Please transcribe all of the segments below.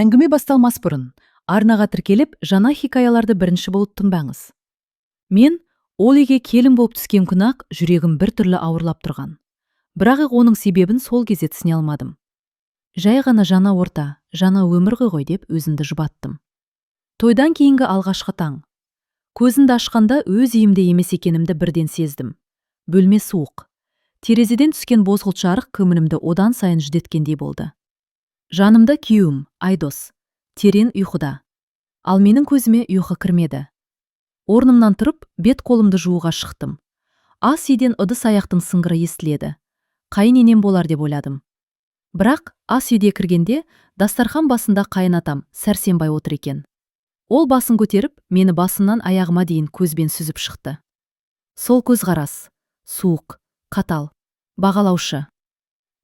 Әңгіме басталмас бұрын арнаға тіркеліп, жаңа хикаяларды бірінші болып тыңдаңыз. Мен ол үйге келін болып түскен күні-ақ жүрегім біртүрлі ауырлап тұрған. Бірақ оның себебін сол кезде түсіне алмадым. Жай ғана жаңа орта, жаңа өмір ғой деп өзімді жұбаттым. Тойдан кейінгі алғашқы таң. Көзімді ашқанда өз үйімде емес екенімді бірден сездім. Бөлме суық. Терезеден түскен бозғылт жарық көңілімді одан сайын жүдеткендей болды. Жанымда күйеуім, Айдос, терең ұйқыда. Ал менің көзіме ұйқы кірмеді. Орнымнан тұрып, бет қолымды жууға шықтым. Ас үйден ыдыс аяқтың сыңғыры естіледі. Қайын енем болар деп ойладым. Бірақ ас үйге кіргенде дастархан басында қайын атам Сәрсенбай отыр екен. Ол басын көтеріп, мені басымнан аяғыма дейін көзбен сүзіп шықты. Сол көзқарас, суық, қатал, бағалаушы.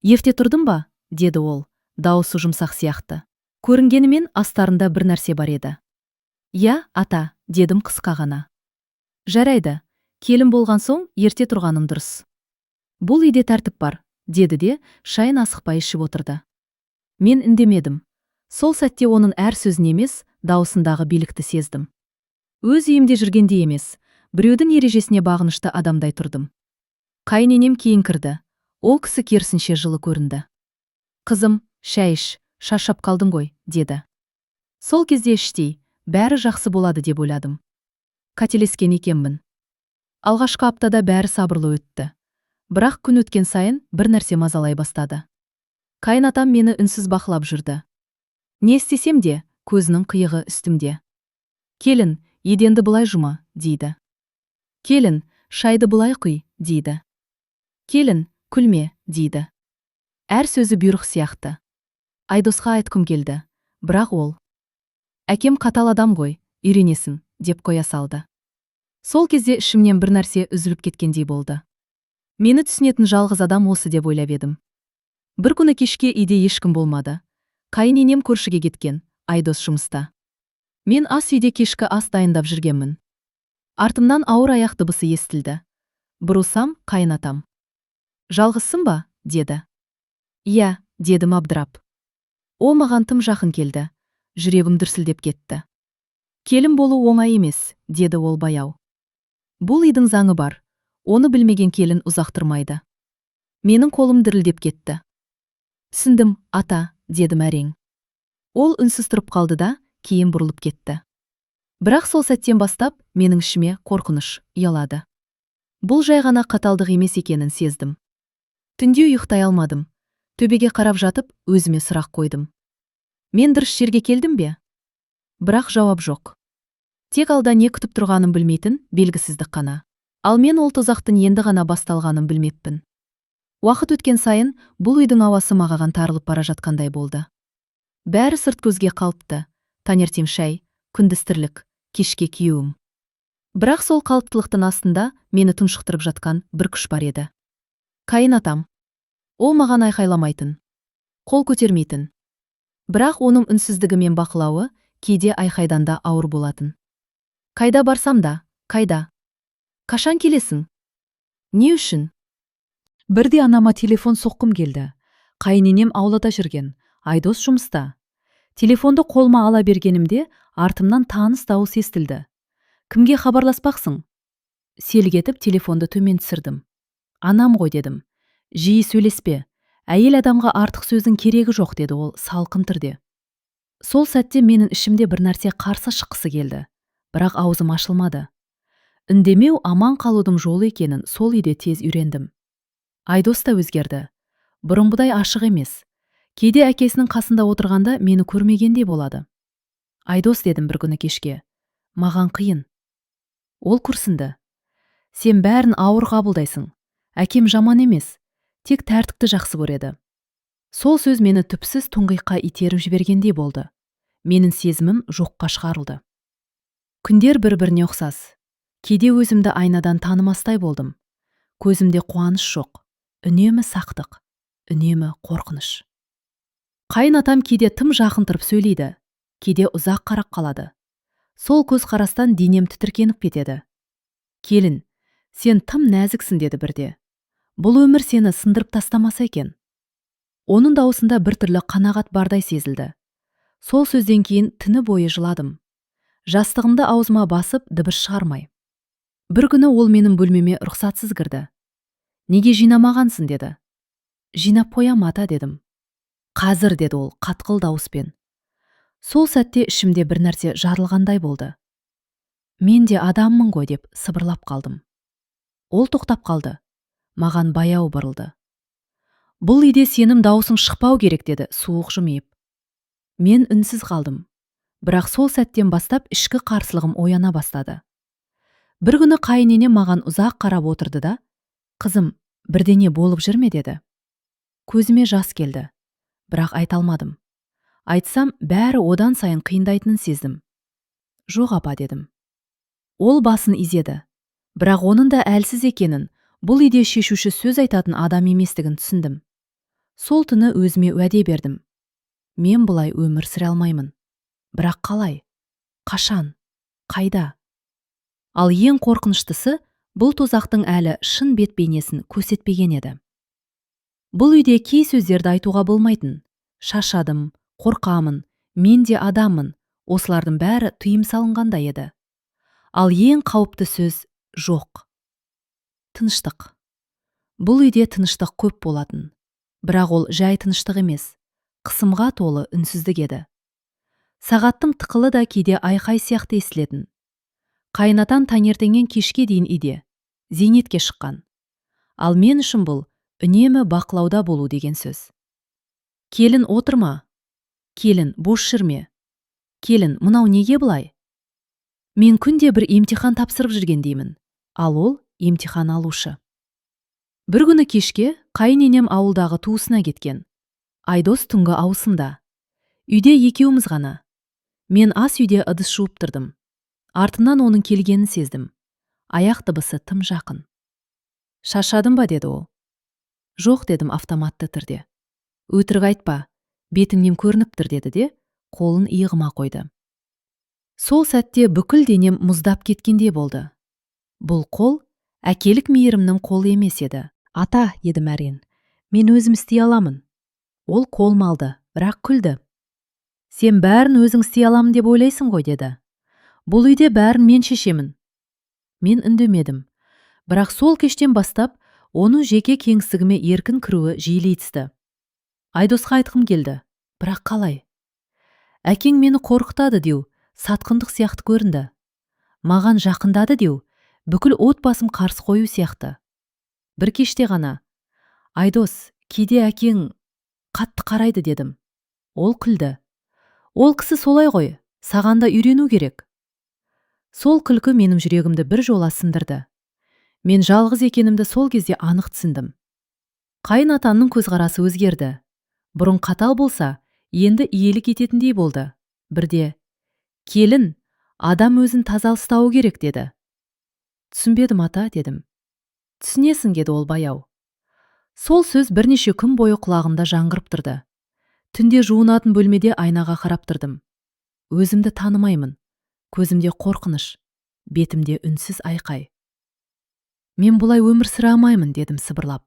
«Ерте тұрдың ба?» – деді ол, дауысы жұмсақ сияқты. Көрінгенімен, астарында бір нәрсе бар еді. «Иә, ата», – дедім қысқа ғана. «Жарайды, келін болған соң ерте тұрғаным дұрыс. Бұл үйде тәртіп бар», – деді де, шайын асықпай ішіп отырды. Мен үндемедім. Сол сәтте оның әр сөзін емес, дауысындағы билікті сездім. Өз үйімде жүргендей емес, біреудің ережесіне бағынышты адамдай тұрдым. Қайын енем кейін кірді. Ол кісі керісінше жылы көрінді. «Қызым, шай іш, шаршап қалдың ғой», – деді. Сол кезде іштей бәрі жақсы болады деп ойладым. Қателескен екенмін. Алғашқы аптада бәрі сабырлы өтті. Бірақ күн өткен сайын бір нәрсе мазалай бастады. Қайын атам мені үнсіз бақылап жүрді. Не істесем де, көзінің қиығы үстімде. «Келін, еденді былай жума», – дейді. «Келін, шайды былай құй», – дейді. «Келін, күлме», – дейді. Әр сөзі бұйрық сияқты. Айдосқа айтқым келді, бірақ ол: «Әкем қатал адам ғой, үйренесің», – деп қоя салды. Сол кезде ішімнен бір нәрсе үзіліп кеткендей болды. Мені түсінетін жалғыз адам осы деп ойлап едім. Бір күні кешке үйде ешкім болмады. Қайын енем көршіге кеткен, Айдос жұмыста. Мен ас үйде кешкі ас дайындап жүргенмін. Артымнан ауыр аяқ дыбысы естілді. Бұрылсам, қайын атам. «Жалғызсың ба?» – деді. «Иә», – дедім абдырап. Ол маған тым жақын келді. Жүрегім дүрсілдеп кетті. «Келін болу оңай емес», – деді ол баяу. «Бұл үйдің заңы бар. Оны білмеген келін ұзақ тұрмайды». Менің қолым дірілдеп кетті. «Түсіндім, ата», – дедім әрең. Ол үнсіз тұрып қалды да, кейін бұрылып кетті. Бірақ сол сәттен бастап менің ішіме қорқыныш ұялады. Бұл жай ғана қаталдық емес екенін сездім. Түнде ұйықтай алмадым. Төбеге қарап жатып, өзіме сұрақ қойдым. Мен дұрыс жерге келдім бе? Бірақ жауап жоқ. Тек алда не күтіп тұрғанын білмейтін белгісіздік қана. Ал мен ол тұзақтың енді ғана басталғанын білмеппін. Уақыт өткен сайын бұл үйдің ауасы маған тарылып бара жатқандай болды. Бәрі сырт көзге қалыпты. Таңертең шай, күндіз тірлік, кешке күйеуім. Бірақ сол қалыптылықтың астында мені тұншықтырып жатқан бір күш бар еді. Қайын атам. Ол маған айқайламайтын. Қол көтермейтін. Бірақ оның үнсіздігі мен бақылауы кейде айқайдан да ауыр болатын. Қайда барсам да: «Қайда? Қашан келесің? Не үшін?» Бірде анама телефон соққым келді. Қайын енем аулада жүрген, Айдос жұмыста. Телефонды қолыма ала бергенімде артымнан таныс дауыс естілді. «Кімге хабарласпақсың?» Селк етіп, телефонды төмен түсірдім. «Анам ғой», – дедім. «Жиі сөйлеспе. Әйел адамға артық сөздің керегі жоқ», – деді ол салқын түрде. Сол сәтте менің ішімде бір нәрсе қарсы шыққысы келді, бірақ аузым ашылмады. Үндемеу аман қалудың жолы екенін сол үйде тез үйрендім. Айдос та өзгерді. Бұрынғыдай ашық емес. Кейде әкесінің қасында отырғанда мені көрмегендей болады. «Айдос», – дедім бір күні кешке. «Маған қиын». Ол күрсінді. «Сен бәрін ауыр қабылдайсың. Әкем жаман емес, тек тәртіпті жақсы көреді». Сол сөз мені түпсіз тұңғиыққа итеріп жібергендей болды. Менің сезімім жоққа шығарылды. Күндер бір-біріне ұқсас. Кейде өзімді айнадан танымастай болдым. Көзімде қуаныш жоқ. Үнемі сақтық, үнемі қорқыныш. Қайын атам кейде тым жақын тұрып сөйлейді, кейде ұзақ қарап қалады. Сол көзқарастан денем тітіркеніп кетеді. «Келін, сен тым нәзіксің», – деді бірде. «Бұл өмір сені сындырып тастамаса екен». Оның дауысында біртүрлі қанағат бардай сезілді. Сол сөзден кейін түні бойы жыладым. Жастығымды аузыма басып, дыбыс шығармай. Бір күні ол менің бөлмеме рұқсатсыз кірді. «Неге жинамағансың?» – деді. «Жинап қоям, ата», – дедім. «Қазір», – деді ол қатқыл дауыспен. Сол сәтте ішімде бір нәрсе жарылғандай болды. «Мен де адаммын ғой», – деп сыбырлап қалдым. Ол тоқтап қалды. Маған баяу бұрылды. «Бұл үйде сенің дауысың шықпау керек», – деді суық жымиып. Мен үнсіз қалдым. Бірақ сол сәттен бастап ішкі қарсылығым ояна бастады. Бір күні қайын маған ұзақ қарап отырды да, «Қызым, бірдеңе болып жүр ме?» – деді. Көзіме жас келді, бірақ айта алмадым. Айтсам, бәрі одан сайын қиындайтынын сездім. «Жоқ, апа», – дедім. Ол басын изеді. Бірақ оның да әлсіз екенін, бұл үйде шешуші сөз айтатын адам еместігін түсіндім. Сол түні өзіме уәде бердім. Мен бұлай өмір сүре алмаймын. Бірақ қалай? Қашан? Қайда? Ал ең қорқыныштысы, бұл тозақтың әлі шын бет бейнесін көрсетпеген еді. Бұл үйде кей сөздерді айтуға болмайтын. Шаршадым, қорқамын, мен де адаммын. Осылардың бәрі тыйым салынғандай еді. Ал ең қауіпті сөз – жоқ. Тыныштық. Бұл үйде тыныштық көп болатын. Бірақ ол жай тыныштық емес, қысымға толы үнсіздік еді. Сағаттың тықылы да кейде айқай сияқты естілетін. Қайынатам таңертеңнен кешке дейін үйде, зейнетке шыққан. Ал мен үшін бұл үнемі бақылауда болу деген сөз. «Келін, отырма. Келін, бос жүрме. Келін, мынау неге былай?» Мен күнде бір емтихан тапсырып жүргендеймін, ал ол емтихан алушы. Бір күні кешке қайын ауылдағы туысына кеткен. Айдос түнгі ауысымда. Үйде екеуміз ғана. Мен ас үйде ыдыс жуып тұрдым. Артымнан оның келгенін сездім. Аяқ дыбысы тым жақын. «Шаршадың ба?» – деді ол. «Жоқ», – дедім автоматты түрде. «Өтірік айтпа, бетіңнен көрініп тұр», – деді де, қолын иығыма қойды. Сол сәтте бүкіл денем мұздап кеткендей болды. Бұл қол әкелік мейірімнің қолы емес еді. «Ата», – дедім әрең. «Мен өзім істей аламын». Ол қолымды алды, бірақ күлді. «Сен бәрін өзің істей аламын деп ойлайсың ғой», – деді. «Бұл үйде бәрін мен шешемін». Мен үндемедім. Бірақ сол кештен бастап оның жеке кеңістігіме еркін кіруі жиілей түсті. Айдосқа айтқым келді, бірақ қалай? Әкең мені қорқытады деу сатқындық сияқты көрінді. Маған жақындады деу бүкіл отбасым қарсы қою сияқты. Бір кеште ғана: «Айдос, кейде әкең қатты қарайды», – дедім. Ол күлді. «Ол кісі солай ғой, саған да үйрену керек». Сол күлкі менің жүрегімді бір жола сындырды. Мен жалғыз екенімді сол кезде анық түсіндім. Қайын атамның көзқарасы өзгерді. Бұрын қатал болса, енді иелік ететіндей болды. Бірде: «Келін, адам өзін таза ұстауы керек», – деді. «Түсінбедім, ата», – дедім. «Түсінесің», – деді ол баяу. Сол сөз бірнеше күн бойы құлағымда жаңғырып тұрды. Түнде жуынатын бөлмеде айнаға қарап тұрдым. Өзімді танымаймын. Көзімде қорқыныш, бетімде үнсіз айқай. «Мен бұлай өмір сүре алмаймын», – дедім сыбырлап.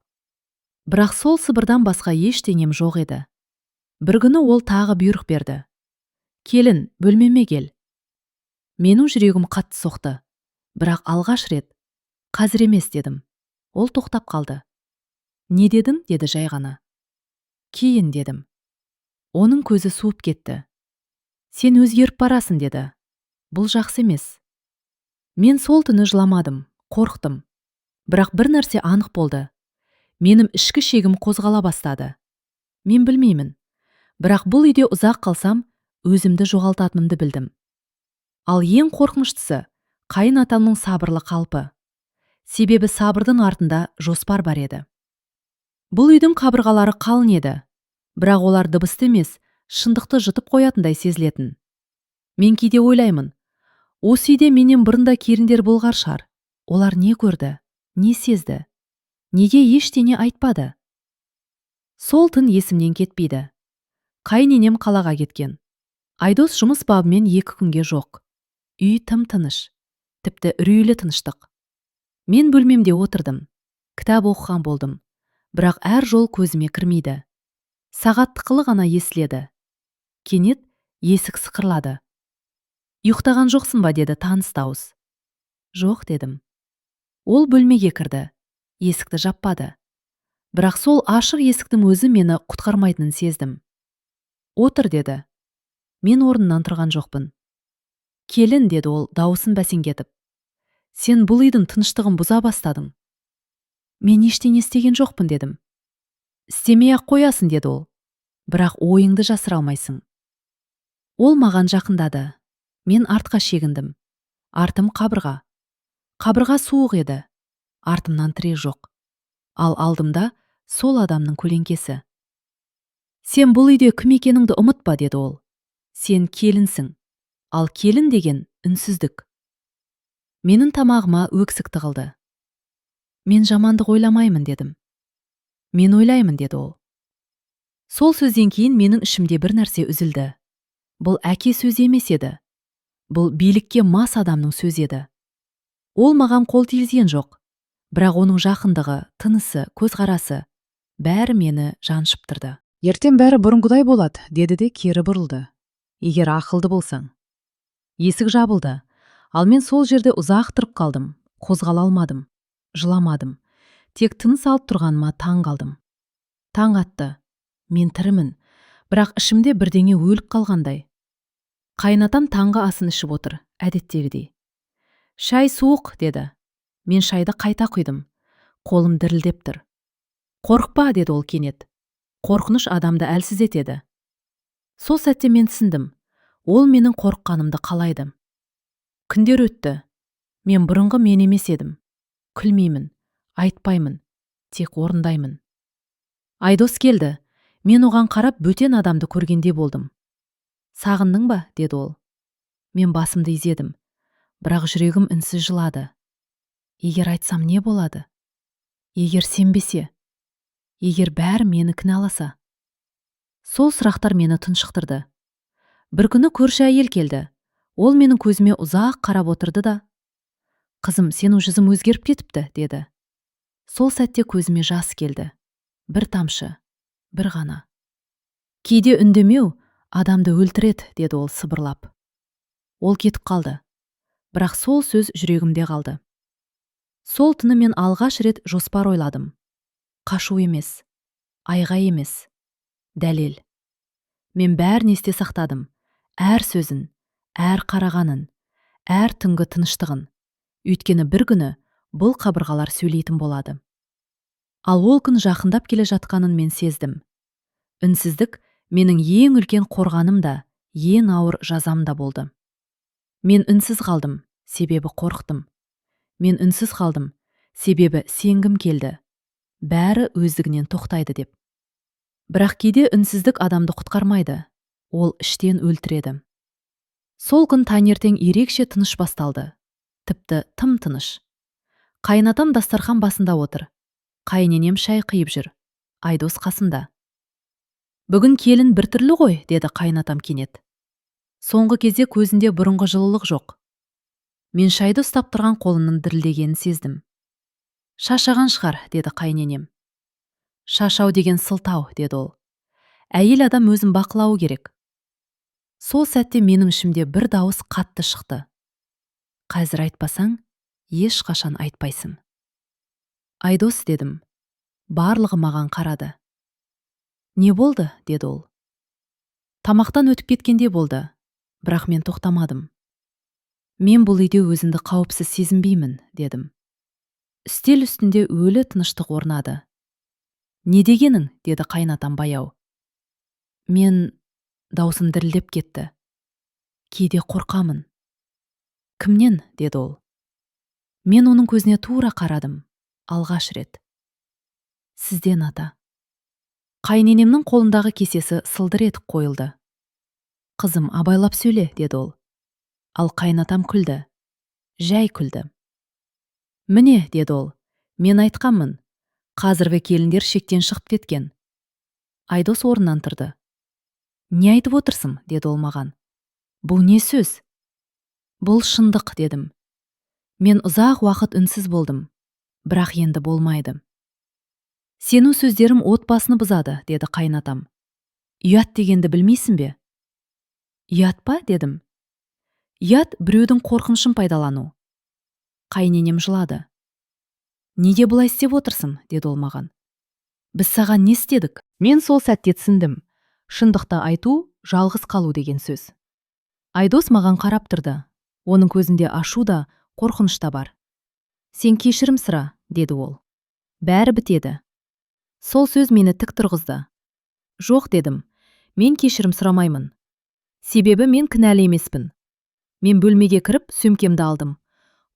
Бірақ сол сыбырдан басқа ештеңем жоқ еді. Бір күні ол тағы бұйрық берді: «Келін, бөлмеме кел». Менің жүрегім қатты соқты. Бірақ алғаш рет «Қазір емес», – дедім. Ол тоқтап қалды. «Не дедің?» – деді жай ғана. «Кейін», – дедім. Оның көзі суып кетті. «Сен өзгеріп барасың», – деді. «Бұл жақсы емес». Мен сол түні жыламадым, қорықтым. Бірақ бір нәрсе анық болды: менің ішкі шегім қозғала бастады. Мен білмеймін, бірақ бұл үйде ұзақ қалсам, өзімді жоғалтатынымды білдім. Ал ең қорқыныштысы – қайын атамның сабырлы қалпы. Себебі сабырдың артында жоспар бар еді. Бұл үйдің қабырғалары қалың еді, бірақ олар дыбысты емес, шындықты жұтып қоятындай сезілетін. Мен кейде ойлаймын: осы үйде менен бұрын да келіндер болған шығар. Олар не көрді, не сезді, неге ештеңе айтпады? Сол түн есімнен кетпейді. Қайын енем қалаға кеткен. Айдос жұмыс бабымен 2 күнге жоқ. Үй тым тыныш, тіпті үрейлі тыныштық. Мен бөлмемде отырдым, кітап оқыған болдым, бірақ әр жол көзіме кірмейді. Сағат тықылы ғана естіледі. Кенет Есік сықырлады. «Ұйықтаған жоқсың ба?» – деді таныс дауыс. «Жоқ», – дедім. Ол бөлмеге кірді. Есікті жаппады. Бірақ сол ашық есіктің өзі мені құтқармайтынын сездім. «Отыр», – деді. Мен орнымнан тұрған жоқпын. «Келін», – деді ол дауысын бәсеңдетіп. «Сен бұл үйдің тыныштығын бұза бастадың». «Мен ештеңе істеген жоқпын», – дедім. «Істемей-ақ қоясың», – деді ол. «Бірақ ойыңды жасыра алмайсың». Ол маған жақындады. Мен артқа шегіндім. Артым қабырға. Қабырға суық еді. Артымнан тірек жоқ. Ал алдымда сол адамның көлеңкесі. «Сен бұл үйде кім екеніңді ұмытпа», – деді ол. «Сен келінсің. Ал келін деген үнсіздік». Менің тамағыма өксік тығылды. «Мен жамандық ойламаймын», – дедім. «Мен ойлаймын», – деді ол. Сол сөзден кейін менің ішімде бір нәрсе үзілді. Бұл әке сөзі емес еді. Бұл билікке мас адамның сөзі еді. Ол маған қол тигізген жоқ. Бірақ оның жақындығы, тынысы, көзқарасы бәрі мені жаншып тұрды. «Ертең бәрі бұрынғыдай болады», – деді де кері бұрылды. «Егер ақылды болсаң». Есік жабылды. Ал мен сол жерде ұзақ тұрып қалдым. Қозғала алмадым. Жыламадым. Тек тыныс алып тұрғаныма таң қалдым. Таң атты. Мен тірімін. Бірақ ішімде бірдеңе өліп қалғандай. Қайынатам таңғы асын ішіп отыр, әдеттегідей. «Шай суық», – деді. Мен шайды қайта құйдым. Қолым дірілдеп тұр. «Қорықпа», – деді ол кенет. «Қорқыныш адамды әлсіз етеді». Сол сәтте мен түсіндім. Ол менің қорыққанымды қалайды. Күндер өтті. Мен бұрынғы мен емес едім. Күлмеймін, айтпаймын, тек орындаймын. Айдос келді. Мен оған қарап бөтен адамды көргендей болдым. «Сағындың ба?» – деді ол. Мен басымды изедім. Бірақ жүрегім үнсіз жылады. Егер айтсам, не болады? Егер сенбесе? Егер бәрі мені кінәласа? Сол сұрақтар мені тұншықтырды. Бір күні көрші әйел келді. Ол менің көзіме ұзақ қарап отырды да: «Қызым, сенің жүзің өзгеріп кетіпті», – деді. Сол сәтте көзіме жас келді. Бір тамшы, бір ғана. «Кейде үндемеу адамды өлтіреді», – деді ол сыбырлап. Ол кетіп қалды. Бірақ сол сөз жүрегімде қалды. Сол түні мен алғаш рет жоспар ойладым. Қашу емес, айғай емес, дәлел. Мен бәрін есте сақтадым. Әр сөзін, әр қарағанын, әр түнгі тыныштығын. Өйткені бір күні бұл қабырғалар сөйлейтін болады. Ал ол күн жақындап келе жатқанын мен сездім. Үнсіздік менің ең үлкен қорғаным да, ең ауыр жазам да болды. Мен үнсіз қалдым, себебі қорықтым. Мен үнсіз қалдым, себебі сенгім келді. Бәрі өздігінен тоқтайды деп. Бірақ кейде үнсіздік адамды құтқармайды, ол іштен өлтіреді. Сол күн таңертең ерекше тыныш басталды. Тіпті тым тыныш. Қайынатам дастархан басында отыр. Қайыненем шай құйып жүр. Айдос қасында. «Бүгін келін біртүрлі ғой», – деді қайынатам кенет. Соңғы кезде көзінде бұрынғы жылылық жоқ. Мен шайды ұстап тұрған қолымның дірілдегенін сездім. «Шаршаған шығар», – деді қайыненем. «Шаршау деген сылтау», – деді ол. «Әйел адам өзін бақылауы керек». Сол сәтте менің ішімде бір дауыс қатты шықты: «Қазір айтпасаң, ешқашан айтпайсың». «Айдос», – дедім. Барлығы маған қарады. «Не болды?» – деді ол. Тамақтан өтіп кеткендей болды, бірақ мен тоқтамадым. «Мен бұл үйде өзімді қауіпсіз сезінбеймін», – дедім. Үстел үстінде өлі тыныштық орнады. «Не дегенің?» – деді қайынатам баяу. Мен даусым дірілдеп кетті. «Кейде қорқамын». «Кімнен?» – деді ол. Мен оның көзіне тура қарадым. Алғаш рет. «Сізден, ата». Қайыненемнің қолындағы кесесі сылдыр етіп қойылды. «Қызым, абайлап сөйле», – деді ол. Ал қайынатам күлді. Жай күлді. «Міне, – деді ол, – мен айтқанмын. Қазіргі келіндер шектен шығып кеткен». Айдос орнынан тұрды. «Не айтып отырсың?» – деді ол маған. «Бұл не сөз?» «Бұл шындық», – дедім. Мен ұзақ уақыт үнсіз болдым. Бірақ енді болмайды. «Сенің сөздерің отбасыны бұзады», – деді қайынатам. «Ұят дегенді білмейсің бе?» Ұят па? Дедім. Ұят біреудің қорқынышын пайдалану. Қайыненем жылады. «Неге бұлай істеп отырсың?» – деді ол маған. «Біз саған не істедік?» Мен сол сәтте түсіндім: шындықты айту – жалғыз қалу деген сөз. Айдос маған қарап тұрды. Оның көзінде ашу да, қорқыныш та бар. «Сен кешірім сұра», – деді ол. «Бәрі бітеді». Сол сөз мені тік тұрғызды. «Жоқ», – дедім. «Мен кешірім сұрамаймын, себебі мен кінәлі емеспін». Мен бөлмеге кіріп, сөмкемді алдым.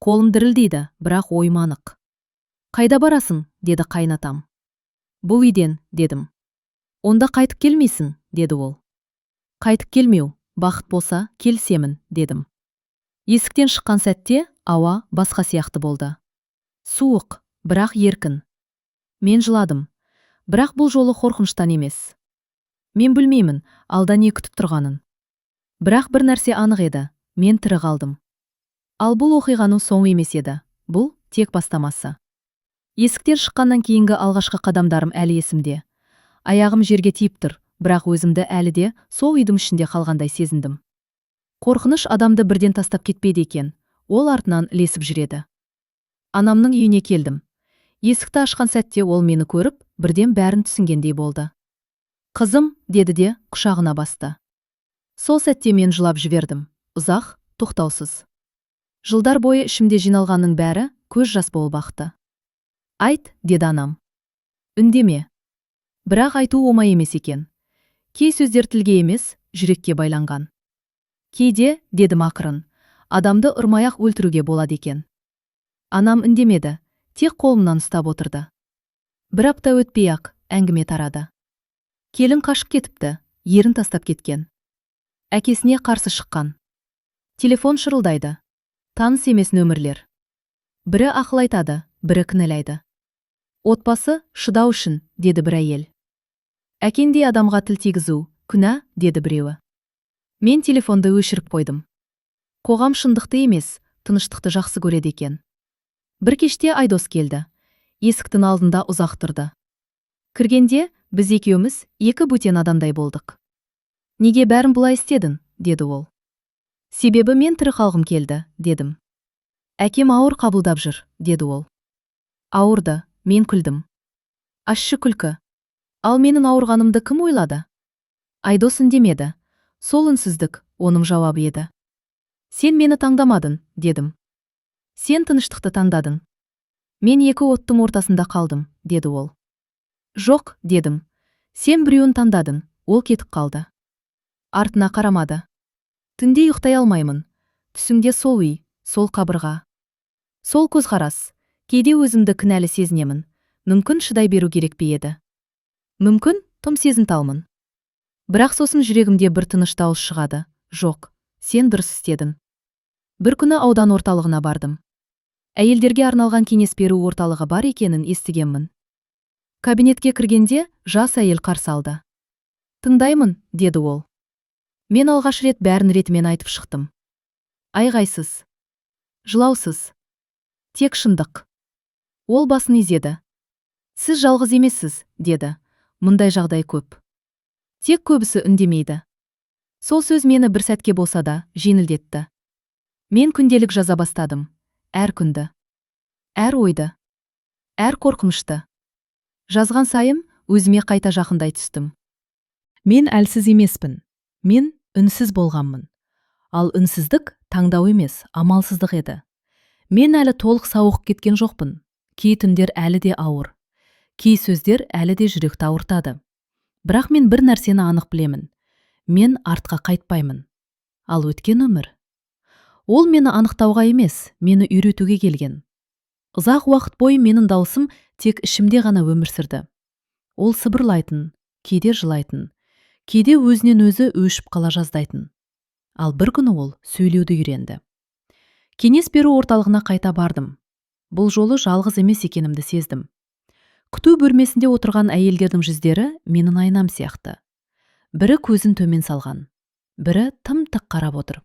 Қолым дірілдейді, бірақ ойым анық. «Қайда барасың?» – деді қайынатам. «Бұл үйден», – дедім. «Онда қайтып келмейсің», – деді ол. «Қайтып келмеу бақыт болса, келісемін», – дедім. Есіктен шыққан сәтте ауа басқа сияқты болды: суық, бірақ еркін. Мен жыладым, бірақ бұл жолы қорқыныштан емес. Мен білмеймін алда не күтіп тұрғанын, бірақ бір нәрсе анық еді: мен тірі қалдым. Ал бұл оқиғаның соңы емес еді, бұл тек бастамасы. Есіктен шыққаннан кейінгі алғашқы қадамдарым әлі есімде. Аяғым жерге тиіп тұр, бірақ өзімді әлі де сол үйдің ішінде қалғандай сезіндім. Қорқыныш адамды бірден тастап кетпейді екен, ол артынан ілесіп жүреді. Анамның үйіне келдім. Есікті ашқан сәтте ол мені көріп, бірден бәрін түсінгендей болды. «Қызым», – деді де құшағына басты. Сол сәтте мен жылап жібердім, ұзақ, тоқтаусыз. Жылдар бойы ішімде жиналғанның бәрі көз жас болып ақты. «Айт», – деді анам. «Үндеме». Бірақ айту оңай емес екен. Кей сөздер тілге емес, жүрекке байланған. «Кейде, – дедім ақырын, – адамды ұрмай-ақ өлтіруге болады екен». Анам үндемеді, тек қолымнан ұстап отырды. Бір апта өтпей-ақ әңгіме тарады: келін қашып кетіпті, ерін тастап кеткен, әкесіне қарсы шыққан. Телефон шырылдайды. Таныс емес нөмірлер. Бірі ақыл айтады, бірі кінәлайды. «Отбасы шыдау үшін», – деді бір әйел. «Әкендей адамға тіл тигізу күнә», – деді біреуі. Мен телефонды өшіріп қойдым. Қоғам шындықты емес, тыныштықты жақсы көреді екен. Бір кеште Айдос келді. Есіктің алдында ұзақ тұрды. Кіргенде біз екеуміз екі бөтен адамдай болдық. «Неге бәрін бұлай істедің?» – деді ол. «Себебі мен тірі қалғым келді», – дедім. «Әкем ауыр қабылдап жүр», – деді ол. «Ауырды». Мен күлдім. Ащы күлкі. «Ал менің ауырғанымды кім ойлады?» Айдос үндемеді. Сол үнсіздік оның жауабы еді. «Сен мені таңдамадың», – дедім. «Сен тыныштықты таңдадың». «Мен екі оттың ортасында қалдым», – деді ол. «Жоқ», – дедім. «Сен біреуін таңдадың, ол кетіп қалды, артына қарамады». Түнде ұйықтай алмаймын. Түсімде сол үй, сол қабырға, сол көзқарас. Кейде өзімді кінәлі сезінемін. Мүмкін, шыдай беру керек пе еді? Мүмкін, тым сезімталмын. Бірақ сосын жүрегімде бір тыныш дауыс шығады: «Жоқ, сен дұрыс істедің». Бір күні аудан орталығына бардым. Әйелдерге арналған кеңес беру орталығы бар екенін естігенмін. Кабинетке кіргенде жас әйел қарсы алды. «Тыңдаймын», – деді ол. Мен алғаш рет бәрін ретімен айтып шықтым. Айғайсыз, жылаусыз, тек шындық. Ол басын изеді. «Сіз жалғыз емессіз», – деді. «Мұндай жағдай көп, тек көбісі үндемейді». Сол сөз мені бір сәтке болса да жеңілдетті. Мен күнделік жаза бастадым. Әр күнді, әр ойды, әр қорқынышты. Жазған сайын өзіме қайта жақындай түстім. Мен әлсіз емеспін, мен үнсіз болғанмын. Ал үнсіздік таңдау емес, амалсыздық еді. Мен әлі толық сауығып кеткен жоқпын. Кей түндер әлі де ауыр, кей сөздер әлі де жүректі ауыртады. Бірақ мен бір нәрсені анық білемін: мен артқа қайтпаймын. Ал өткен өмір, ол мені анықтауға емес, мені үйретуге келген. Ұзақ уақыт бойы менің даусым тек ішімде ғана өмір сүрді. Ол сыбырлайтын, кейде жылайтын, кейде өзінен өзі өшіп қала жаздайтын. Ал бір күні ол сөйлеуді үйренді. Кеңес беру орталығына қайта бардым. Бұл жолы жалғыз емес екенімді сездім. Күту бөлмесінде отырған әйелдердің жүздері менің айнам сияқты. Бірі көзін төмен салған, бірі тым тік қарап отыр,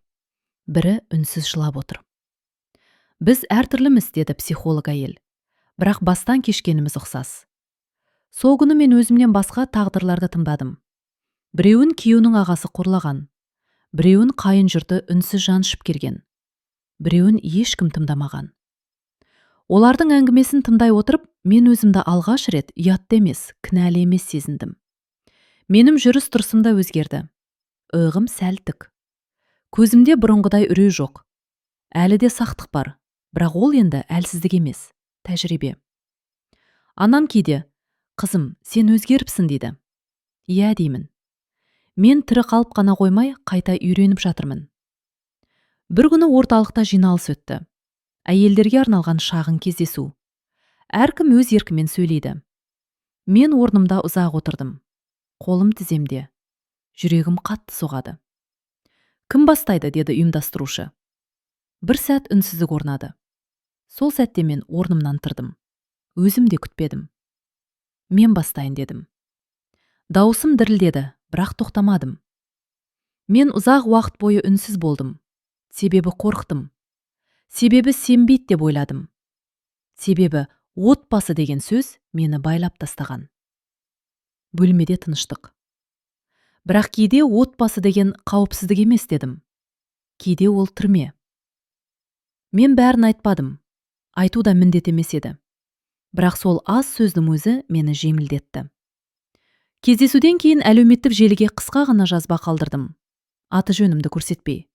бірі үнсіз жылап отыр. «Біз әртүрліміз, – деді психолог әйел, – бірақ бастан кешкеніміз ұқсас». Сол күні мен өзімнен басқа тағдырларды тыңдадым. Біреуін күйеуінің ағасы қорлаған. Біреуін қайын жұрты үнсіз жаншып келген, біреуін ешкім тыңдамаған. Олардың әңгімесін тыңдай отырып, мен өзімді алғаш рет ұятты емес, кінәлі емес сезіндім. Менің жүріс тұрысым да өзгерді. Иығым сәл тік, көзімде бұрынғыдай үрей жоқ. Әлі де сақтық бар, бірақ ол енді әлсіздік емес, тәжірибе. Анам кейде: «Қызым, сен өзгеріпсің», – дейді. «Иә», – деймін. «Мен тірі қалып қана қоймай, қайта үйреніп жатырмын». Бір күні орталықта жиналыс өтті. Әйелдерге арналған шағын кездесу. Әркім өз еркімен сөйлейді. Мен орнымда ұзақ отырдым. Қолым тіземде, жүрегім қатты соғады. «Кім бастайды?» – деді ұйымдастырушы. Бір сәт үнсіздік орнады. Сол сәтте мен орнымнан тұрдым. Өзім де күтпедім. «Мен бастайын», – дедім. Дауысым дірілдеді, бірақ тоқтамадым. Мен ұзақ уақыт бойы үнсіз болдым. Себебі қорықтым. Себебі сенбейді деп ойладым. Себебі отбасы деген сөз мені байлап тастаған. Бөлмеде тыныштық. «Бірақ кейде отбасы деген қауіпсіздік емес», – дедім. «Кейде ол түрме». Мен бәрін айтпадым. Айту да міндет емес еді. Бірақ сол аз сөздің өзі мені жеңілдетті. Кездесуден кейін әлеуметтік желіге қысқа ғана жазба қалдырдым, аты жөнімді көрсетпей.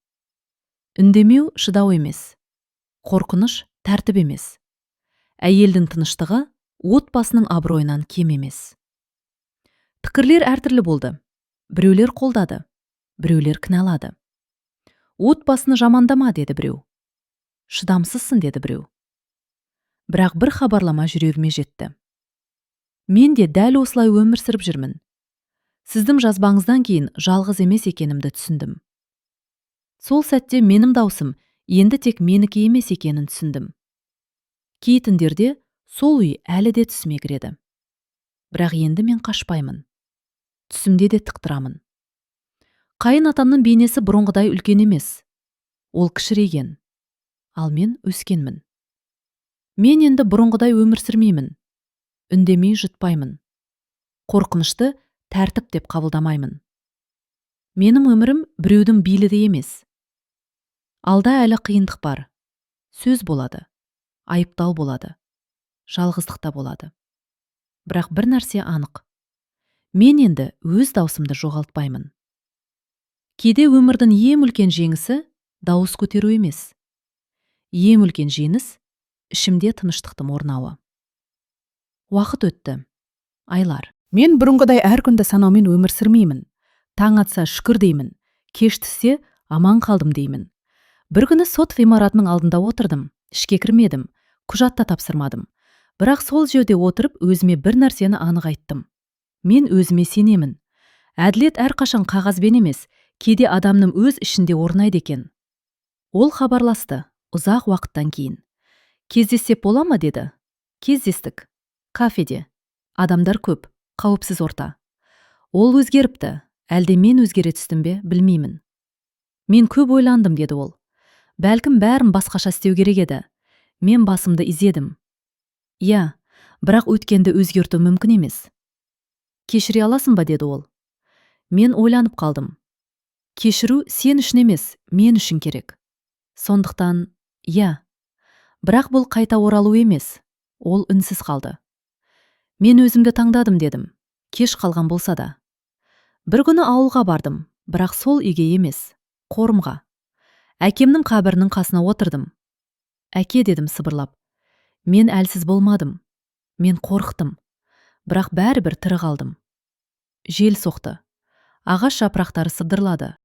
Үндемеу шыдау емес, қорқыныш тәртіп емес, әйелдің тыныштығы отбасының абыройынан кем емес. Пікірлер әртүрлі болды. Біреулер қолдады, біреулер кінәлады. «Отбасыны жамандама», – деді біреу. «Шыдамсызсың», – деді біреу. Бірақ бір хабарлама жүрегіме жетті: «Мен де дәл осылай өмір сүріп жүрмін. Сіздің жазбаңыздан кейін жалғыз емес екенімді түсіндім». Сол сәтте менің даусым енді тек менікі емес екенін түсіндім. Кей түндерде сол үй әлі де түсіме кіреді. Бірақ енді мен қашпаймын. Түсімде де тік тұрамын. Қайын атамның бейнесі бұрынғыдай үлкен емес. Ол кішірейген, ал мен өскенмін. Мен енді бұрынғыдай өмір сүрмеймін. Үндемей жұтпаймын. Қорқынышты тәртіп деп қабылдамаймын. Менің өмірім біреудің билігі емес. Алда әлі қиындық бар. Сөз болады, айыптау болады, жалғыздық та болады. Бірақ бір нәрсе анық: мен енді өз даусымды жоғалтпаймын. Кейде өмірдің ең үлкен жеңісі дауыс көтеру емес. Ең үлкен жеңіс – ішімде тыныштықтың орнауы. Уақыт өтті, айлар. Мен бұрынғыдай әр күнді санаумен өмір сүрмеймін. Таң атса, шүкір деймін, кеш түссе, аман қалдым деймін. Бір күні сот ғимаратының алдында отырдым. Ішке кірмедім, құжат та тапсырмадым. Бірақ сол жерде отырып, өзіме бір нәрсені анық айттым: мен өзіме сенемін. Әділет әрқашан қағазбен емес, кейде адамның өз ішінде орнайды екен. Ол хабарласты ұзақ уақыттан кейін. «Кездессек бола ма?» – деді. Кездестік. Кафеде. Адамдар көп, қауіпсіз орта. Ол өзгеріпті, әлде мен өзгере түстім бе, білмеймін. «Мен көп ойландым», – деді ол. «Бәлкім, бәрін басқаша істеу керек еді». Мен басымды изедім. «Иә, бірақ өткенді өзгерту мүмкін емес». «Кешіре аласың ба?» – деді ол. Мен ойланып қалдым. «Кешіру сен үшін емес, мен үшін керек. Сондықтан иә. Бірақ бұл қайта оралу емес». Ол үнсіз қалды. «Мен өзімді таңдадым», – дедім. «Кеш қалған болса да». Бір күні ауылға бардым, бірақ сол үйге емес, қорымға. Әкемнің қабірінің қасына отырдым. «Әке», – дедім сыбырлап. «Мен әлсіз болмадым. Мен қорықтым. Бірақ бәрібір тірі қалдым». Жел соқты. Ағаш жапырақтары сыбдырлады.